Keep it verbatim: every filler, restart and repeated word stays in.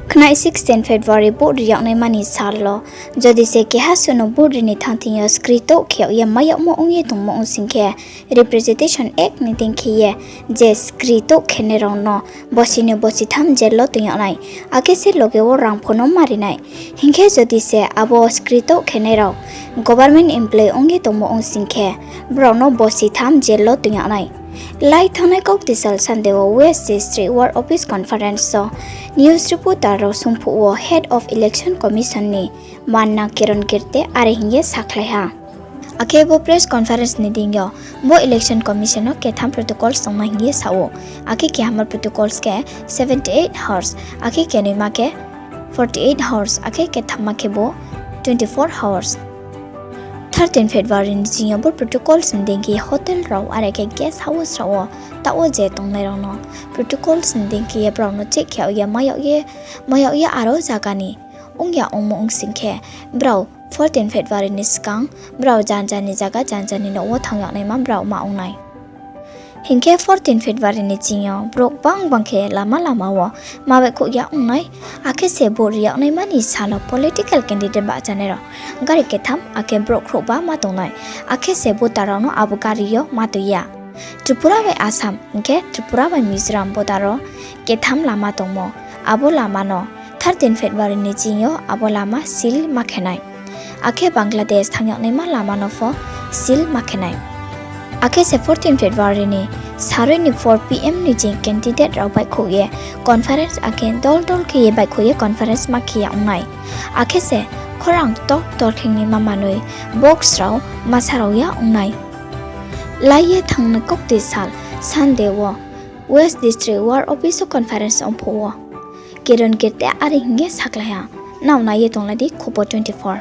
Khnai sixteen February vote ri yag naima ni sal wo, jodi se keha suh no vote ri ni thanng thing yo skri touh khe yag ye mai yagmo ong ye tongmo ong sing khe, Representation Act ni deing khe ye je skri touh khenai rao no bosi ni bosi tham jail wo toing yag nai, akhe se loge wo rang pho no ma ri nai. Hing khe jodi se abo skri touh khenai rao government employee ong ye tongmo ong sing khe, brao no bosi tham jail wo toing yag nai. Lai thanngnai kaukti sal Sunday wo West District War Office Conference wo news reporter rao sungphuh wo Head of Election Commission ni manna Kiron Girte are hing ye sakhlai ha. Akhe bo press conference ni deing yo bo Election Commission no ketham protocols tongma hing ye sa ou. Akhe kehama protocols khe seventy eight hours, akhe kenoima khe forty eight hours, akhe kethamma khe bo twenty four hours. Thirteen February ni ching yo bo protocols ni deing khe hotel rao are khe guest house rao wo taoh wo je tongnai rao no protocols ni deing khe ye brao no check khe yag ye mai yag ye, mai yag ye aro zaga ni ong ya ongmo ong sing khe, brao fourteen February ni skang brao janja ni zaga janja ni nouh wo thanng yag naima brao ma ong nai. Hing khe fourteen February ni ching yo brouh bang bang khe lama lama wo ma baihkhouh ya ong nai, akhe se vote ri yag naima ni sal wo political candidate bahchanai rao gari ketham akhe brouh khrouhba ma tong nai, akhe se voter rao no abo gari yo ma tui ya. Tripura bai Assam hing khe Tripura bai Mizoram border wo ketham lama tongmo, abo lama no thirteen February ni ching yo abo lama seal ma khe nai. Akhe Bangladesh thanng yag naima lama no pho seal ma khe nai. Akhe se fourteen February ni saroi ni four P M ni ching candidate rao baihkhouh ye conference akhe dol dol khe ye baihkhouh ye conference ma khe ya ong nai. Akhe se khorang ktor ktor khe ni ma manoi box rao ma sa rao ya ong nai. Lai ye thanngnai kaukti sal Sunday wo West District War Office wo conference ongphuh wo Kiron Girte are hing ye sakhlai ha. Nrao nai ye tonglai di Khobor twenty four.